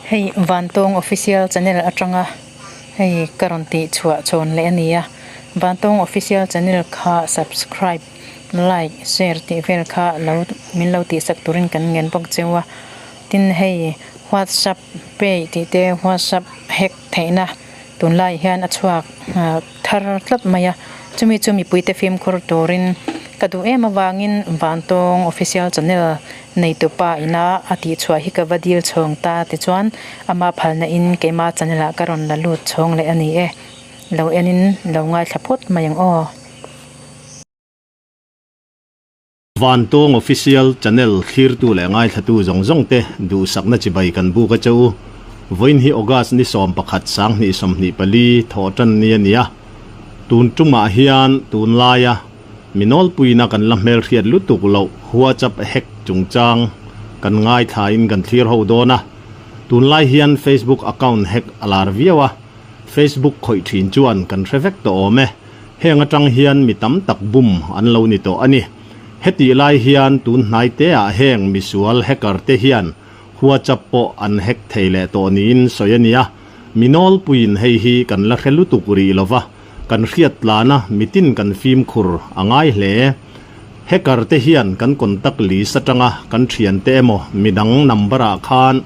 Hei Vantawng Official Channel atanga hei ka rawn tih chhuah chhawn leh a ni a, Vantawng Official Channel kha subscribe, like, share tih vel kha lo min lo tihsak turin kan ngen bawk cheu a, tin hei WhatsApp pay tih te WhatsApp hack theihna tunlai hian a chhuak thar tlat mai a, chumi chu mipuite fimkhur turin ka duh em avangin Vantawng Official Channel Neitupa ina a tihchhuah hi ka va dil chhawng ta tichuan ama phalna in keima channel ah ka rawn la lut chhawng leh a ni e. Lo en in lo ngaithla phawt mai ang aw. Vantawng Official Channel thlirtu leh ngaithlatu zawng zawng te duhsakna chibai kan buk a che u. Vawiin hi August ni 11 2024 thawhtan ni a ni a. Tun tumah hian tunlaia Mi nawlpuina kan la hmelhriat lutuk loh WhatsApp hack chungchang kan ngaithlain kan thlir ho dawn a. Tunlai hian Facebook account hack a lar viau a, Facebook khawih thin chuan kan hre vek tawh awm e. Heng atang hian mi tam tak bum an lo ni tawh a ni. Hetih lai hian tun hnai teah heng misual hacker te hian WhatsApp pawh an hack thei leh tawh niin sawi a ni a. Mi nawlpuiin hei hi kan la hre lutuk rih lova. Kan hriat tlana mitin kan fimkhur a ngai hle. Hacker te hian kan contact list atanga kan thiante emaw midang number ah khan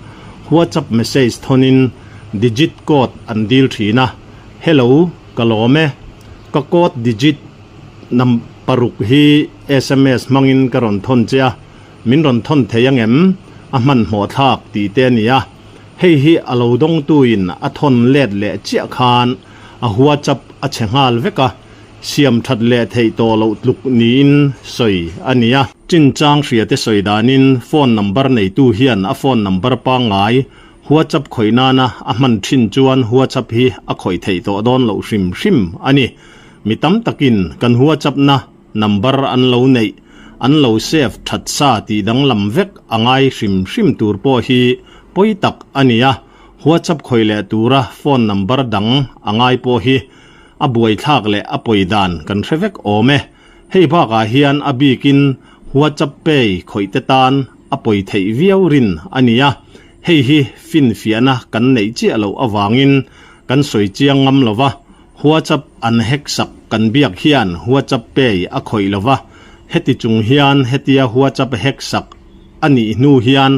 WhatsApp message thawnin digit code an dil thin a, Hello, ka lawm e. Ka code digit num paruk hi sms hmangin ka rawn thawn che a, min rawn thawn thei angem? A hmanhmawh thlak tih te a ni a. Hei hi a lo dawngtuin a thawn let leh chiah khan a WhatsApp a chhe nghal vek a, siam that leh theih tawh loh tluk niin sawi a ni a. Chinchang hriate sawi danin phone number neitu hian a phone number pangngai WhatsApp khawih nana a hman thin chuan WhatsApp hi a khawih theih tawh dawn loh hrim hrim a ni. Mi tam takin kan WhatsApp na number an lo neih, an lo save that sa tih danglam vek a ngai hrim hrim tur pawh hi pawi tak a ni a. WhatsApp khawih leh tura phone number dang a ngai pawh hi a buaithlak leh a pawi dan kan hre vek awm e. Hei bakah hian a bikin WhatsApp Pay khawih te tan a pawi theih viau rin a ni a, hei hi finfiahna kan neih chiah loh avangin kan sawi chiang ngam lo va, WhatsApp an hack sak kan biak hian WhatsApp Pay a khawih lo va, heti chung hian hetia WhatsApp hack sak a nih hnu hian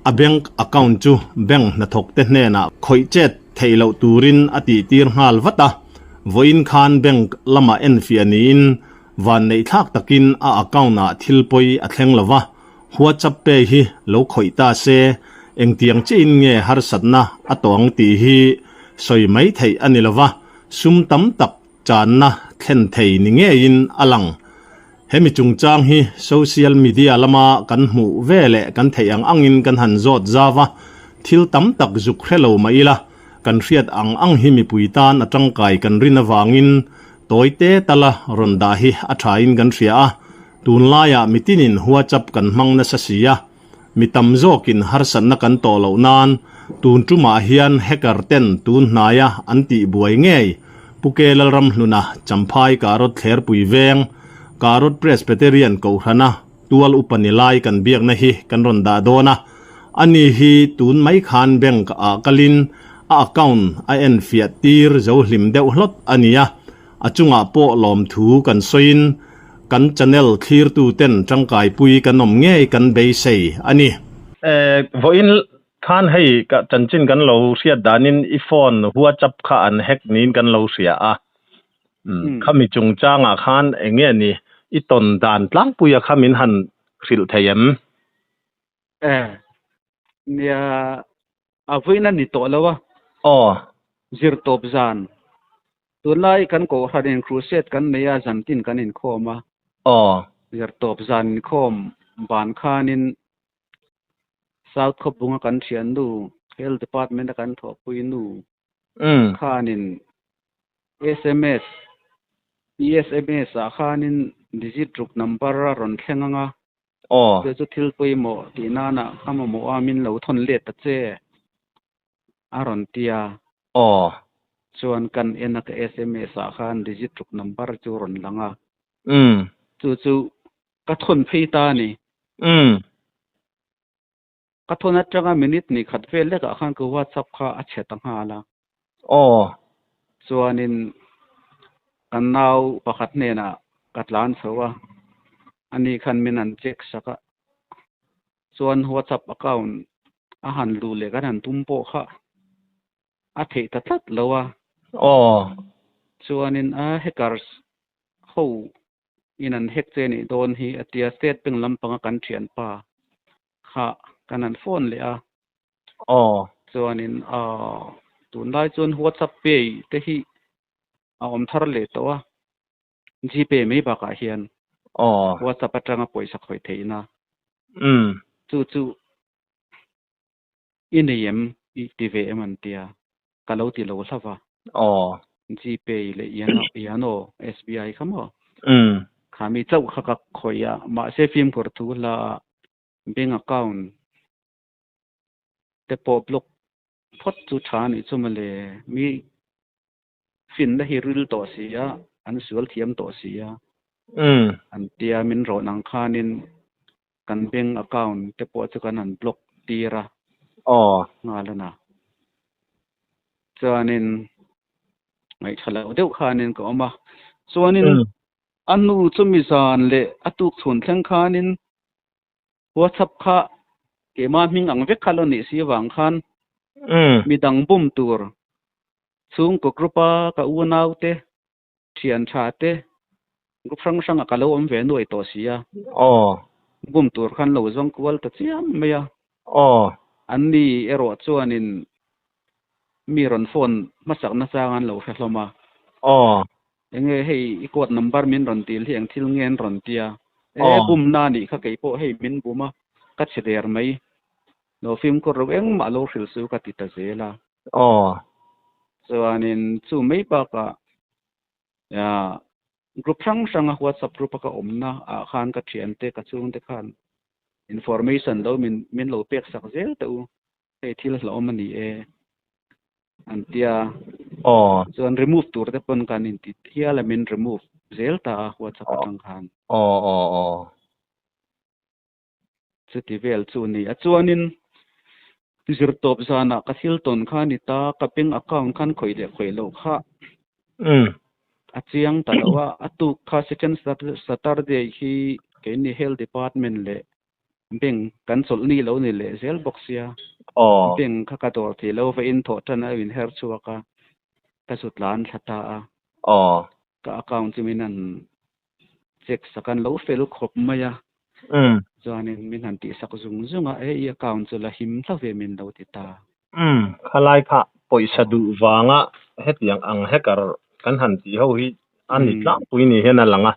A bank account chu bank hnathawkte hnenah khawih chet theih loh turin a tihtir nghal vat a, vawiin khan bank lamah enfiah niin vanneih thlak takin a account ah thil pawi a thleng lo va, WhatsApp Pay hi lo khawih ta se engtiang chiahin nge harsatna a tawng tih hi sawi mai theih a ni lo va, sum tam tak channa thlen thei ni ngeiin a lang. Hemi chungchang hi social media lama kan hmuh ve leh kan theih ang angin kan han zawt zau a, thil tam tak zuk hre lo mah ila, kan hriat ang ang hi mipui tan a tangkai kan rin avangin tawite tala rawn dah hi a thain kan hria a, tunlaiah mitinin WhatsApp kan hmang nasa si a, Mi tam zawkin harsatna kan tawh loh nan tun tumah hian hacker ten tun hnaia an tih buai ngei Pu Ke Lalramhluna Champhai Karot Thlerpui Veng Karot Presbyterian Kohhrana tual upa ni lai kan biakna hi kan rawn dah dawn a, ani hi tun mai khan bank ah kalin a account a enfiah tir zo hlim deuh hlawt a ni a. A chungah pawh lawmthu kan sawiin kan channel thlirtu ten tangkaipui kan awm ngei kan beisei a ni. Vawiin khan hei ka chanchin kan lo hriat danin i phone WhatsApp kha an hack niin kan lo hria a. Khami chungchangah khan eng nge ni i tawn dan tlangpuia kha min han hrilh thei em? Nia a vawiin a ni tawh lo a. Aw. Zir tawp zan. Tunlai kan kohhran in crusade kan nei a, zan tin kan inkhawm a. Aw. Zir tawp zan inkhawm ban khanin South Khawbunga kan thiannu, Health Department a kan thawhpui nu khanin sms, SMS ah khanin digit ruk number a rawn thleng ang a. Aw. Chu chu thil pawimawh tih nana ka mamawh a min lo thawn let ta che a rawn ti a. Aw. Chuan kan en a ka sms ah khan digit ruk number chu rawn lang a. Umm. Chu chu ka thawn phei ta a ni. Umm. Ka thawn atanga minute hnih khat vel lekah khan ka WhatsApp kha a chhe ta nghal a. Aw. Chuanin kan nau pakhat hnenah ka tlan chho a, ani khan min han check sak a. Chuan WhatsApp account a han luh leh kan han tum pawh kha a theih ta tlat lo a. Aw. Chuanin a hackers ho in an hack che nih dawn hi a tia State Bank lampanga kan thianpa kha kan han phone leh a. Aw. Chuanin aw tunlai chuan WhatsApp pay te hi a awm thar leh tawh a, Gpay mai bakah hian Aw. WhatsApp atanga pawisa khawih theihna. Umm. Chu chu i nei em i ti ve em an tia, ka lo ti lo hlauh va. Aw. Gpay leh Yano Yano SBI kha maw? Umm. Kha mi chauh kha ka khawih a, mahse fimkhur thu hla ah bank account te pawh block phawt chu tha a nih chu mawle. Mi finna hi ril tawh si a, an sual thiam tawh si a. An tia min rawn ang khanin kan bank account te pawh chu kan han block tir a. Aw. Nghal a na. Chuanin ngaihṭha loh deuh khanin ka awm a. Chuanin a nu chu mi zan leh a tuk chhun thleng khanin WhatsApp kha keimah hming ang vek kha lo nih si avang khan midang bum tur chhungkaw group a ka unau te, thian tha te group hrang hrang ah ka lo awm ve nuai tawh si a. Bum tur khan lo zawng kual ta chiam mai a. An ni erawh chuanin mi rawn phone hmasak nachang an lo hre hlawm a. Enge hei i code number min rawn dil hi eng thil nge an rawn tia. E bumna anih kha kei pawh hei min bum a, ka chhe der mai. Lo fimkhur ro engmah lo hrilh su ka ti ta zel a. Chuanin chu mai bakah group hrang hranga WhatsApp group a ka awmna ah khan ka thiante ka chhungte khan information lo min min lo pek sak zel teh u. Hei thil hlauhawm a ni e an tia. Chuan remove tur te pawn kan inti hial a min remove zel ta a WhatsApp atang khan. Chuti vel chu ni a. Chuanin zirtawp zanah ka thil tawn kha a ni ta, ka bank account khan khawih leh khawih loh kha a chiang ta lo a. A tuk kha second Saturday hi keini Health Department leh Bank kan chawlh ni lo ni leh zel bawk sia. Bank kha ka dawr thei lo va in thawh tan a in her chhuak a, ka zut tlan thla ta a. Ka account chu min han check sak an lo fel khawp mai a. Chuanin min han tih sak zung zung a, e i account chu la him hla ve min lo ti ta. Umm, khalai kha pawisa duh vanga hetiang ang hacker kan han tih ho hi a ni tlangpui ni hian a lang a,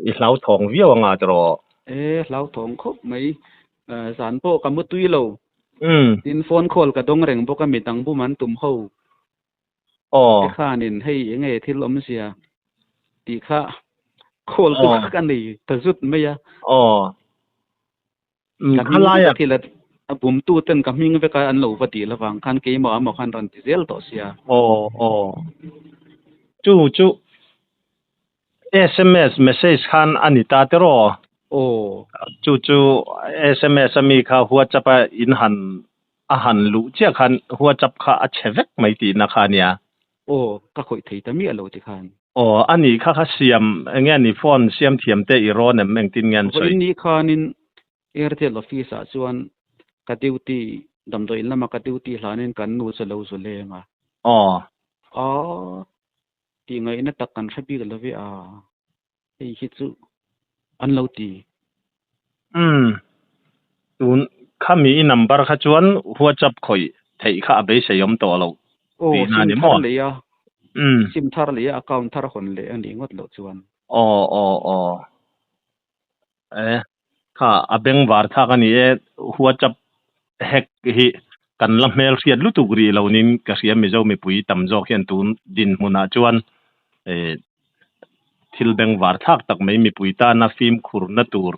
i hlauthawng viau anga tiraw? E, hlauthawng khawp mai. Zan pawh ka mutui lo. Tin, phone call ka dawng reng bawk a, midang bum an tum ho. Te khanin hei enge thil awmzia tih kha call tu kha ka nei ta zut mai a. Ka hming vek a thil a bumtu ten ka hming vek a an lo va dil avang khan keimah amaw khan rawn ti zel tawh sia. Aw aw. Chu chu sms message khan a ni ta tiraw? Aw. Chu chu sms a mi kha whatsapp a in han a han luh chiah khan whatsapp kha a chhe vek mai tihna kha a nia. Aw, ka khawih thei ta miah lo ti khan. Aw, a nih kha kha siam, enge a ni phone siam thiam te i rawn em engtin nge an sawi? Vawiin ni khanin Airtel office ah chuan ka duty, damdawi in lama ka duty hlanin kan nu chu a lo zu leng a. Aw. Aw, tih ngaihna tak kan hre bik lo ve a, hei hi chu an lo ti. Umm, tun khami i number kha chuan WhatsApp khawih theih kha a beisei awm tawh lo Aw, tihna sim ni thar maw? leh a, Umm. sim thar leh a account thar hawn leh a nih ngawt loh chuan. Aw, aw, aw. E, kha a bengvar thlak a ni e, WhatsApp hack hi kan la hmel hriat lutuk rih lo nin ka hria Mizo mipui tam zawk hian tun dinhmunah chuan e thil bengvar thlak tak mai mipui tana fimkhurna tur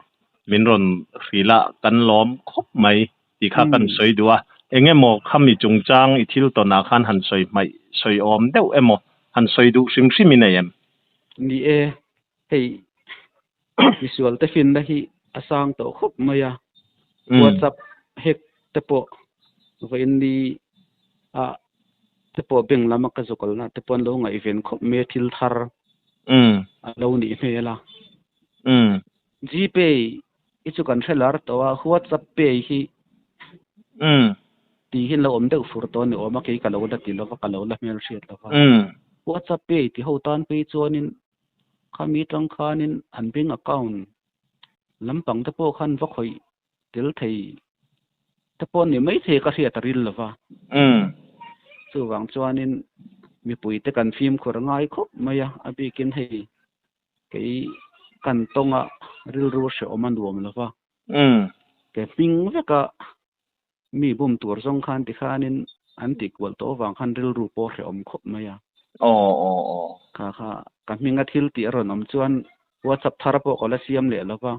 min rawn hrilh a kan lawm khawp mai tih kha kan sawi duh a, eng emaw khami chungchang i thil tawnah khan han sawi hmaih sawi awm deuh emaw han sawi duh hrim hrim i nei em? Ni e, hei misual te finna hi a sang tawh khawp mai a, WhatsApp hack te pawh vawiin ni ah te pawh bank lama ka zu kalna te pawh an lo ngaihven khawp mai a thil thar a lo nih hmel a. Gpay hi chu kan hre lar tawh a, WhatsApp pay hi tih hi an lo awm deuh fur tawh a ni awm a, kei ka lo la ti lova, ka lo la hmelhriat lova. WhatsApp pay ti ho tan phei chuanin khami tang khanin an bank account lampang te pawh khan va khawih tel thei te pawh ni maithei ka hriat a ril lova. Chuvang chuanin mipui te kan fimkhur ngai khawp mai a, a bikin hei Kei kan tawnga rilru hrehawm a nuam lo va. Ke hming veka mi bum tur zawng khan tikhanin an tih kual tawh avang khan rilru pawh hrehawm khawp mai a. Kha kha ka hminga thil tih a rawn awm chuan WhatsApp thar pawh ka la siam leh lo va.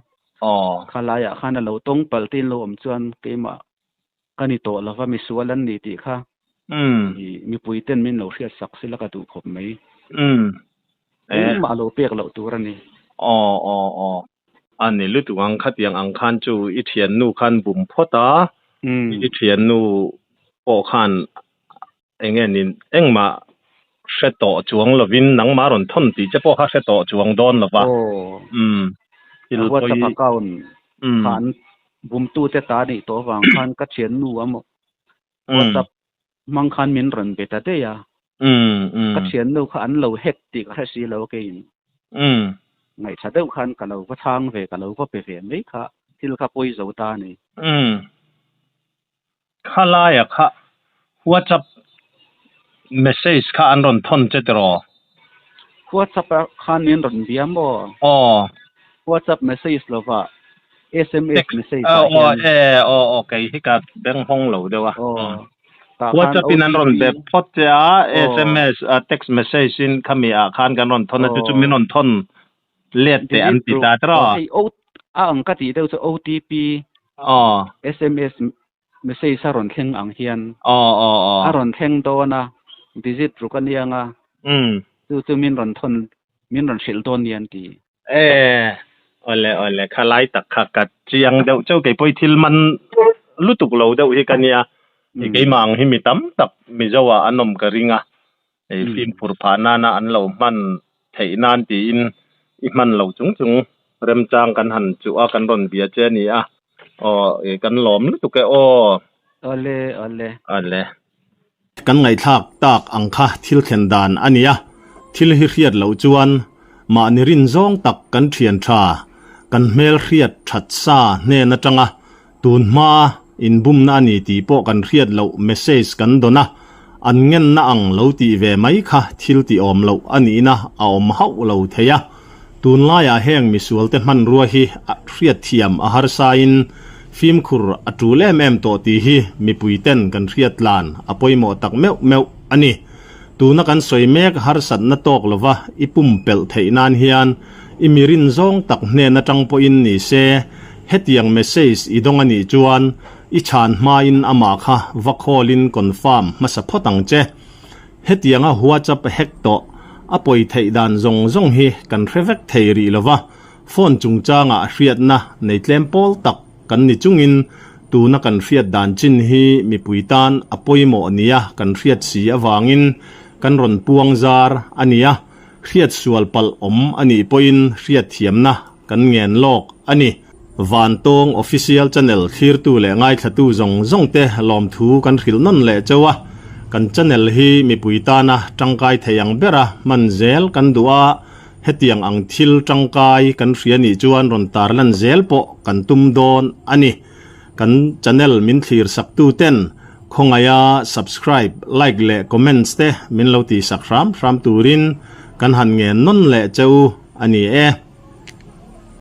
Kha laiah khan a lo tawng palh te in lo awm chuan keimah ka ni tawh lo va, misual an ni tih kha mipui ten min lo hriat sak sila ka duh khawp mai. Engmah lo pek loh tur a ni. Aw aw aw. A ni lutuk ang khatiang ang khan chu i thiannu khan bum phawt a, i thiannu pawh khan eng nge ni engmah hre tawh chuang lovin nangmah rawn thawn tih che pawh kha hre tawh chuang dawn lo va. Aw. Thil WhatsApp account khan bumtute ta nih tawh avang khan ka thiannu a maw WhatsApp hmang khan min rawn be ta daih a. Ka thiannu kha an lo hack tih ka hre si lo keiin. Ngaihṭha deuh khan ka lo va chhang ve, ka lo va pe ve mai kha thil kha pawi zo ta a ni. Khalaia kha WhatsApp message kha an rawn thawn che tiraw? WhatsApp ah khan min rawn bia maw? Aw. WhatsApp message lova SMS message ah hian. Aw e aw aw kei hi ka beng hawng lo deuh a. Aw. Tah khan WhatsApp in an rawn OTP. be phawt che a, SMS text message in khami ah khan kan rawn thawn a chu chu min rawn thawn let teh an ti ta tiraw? Hei O a ang ka tih deuh chu OTP Aw. SMS message a rawn thleng ang hian Aw aw aw. a rawn thleng dawn a, digit ruk a nia nga chu chu min rawn thawn min rawn hrilh dawn nia an ti. E awle awle kha lai tak kha ka chiang deuh chauh kei pawh i thil man lutuk lo deuh hi ka nia keimah ang hi mi tam tak Mizo ah an awm ka ring a hei fimkhur phah nana an lo hman theih nan tiin i hman lo chung chung remchang kan han chuh a kan rawn bia che a ni a aw kan lawm lutuk e aw. Awle awle. Awle. Kan ngaihthlak tak ang kha thil thlen dan a nia, thil hi hriat loh chuan mahni rin zawng tak kan thian tha, kan hmel hriat that sa hnen atanga tun hma inbumna a ni tih pawh kan hriat loh message kan dawn a, an ngenna ang lo tih ve mai kha thil tih awm loh a nihna a awm hauh lo thei a. Tunlaiah heng misualte hmanrua hi hriatthiam a harsain fimkhur a tul em em tawh tih hi mipuiten kan hriat tlan a pawimawh tak meuh meuh a ni. Tuna kan sawi mek harsatna tawk lova i pumpelh theih nan hian i mi rin zawng tak hnen atang pawhin ni se hetiang message i dawng a nih chuan i chhan hmain amah kha va call in confirm hmasa phawt ang che. Hetianga WhatsApp hack tawh a pawi theih dan zawng zawng hi kan hre vek thei rih lova, phone chungchangah hriatna nei tlem pawl tak kan ni chungin tuna kan hriat dan chin hi mipui tan a pawimawh nia kan hriat si avangin kan rawn puang zar a nia, hriat sual palh awm a nih pawhin hriatthiamna kan ngen lawk a ni. Vantawng Official Channel thlirtu leh ngaithlatu zawng zawngte lawmthu kan hrilh nawn leh cheu a, kan channel hi mipui tana tangkai thei ang bera hman zel kan duh a, hetiang ang thil tangkai kan hria nih chuan rawn tarlan zel pawh kan tum dawn a ni. Kan channel min thlir saktu ten khawngaiha subscribe, like leh comments te min lo tihsak hram hram turin kan han ngen nawn leh cheu a ni e.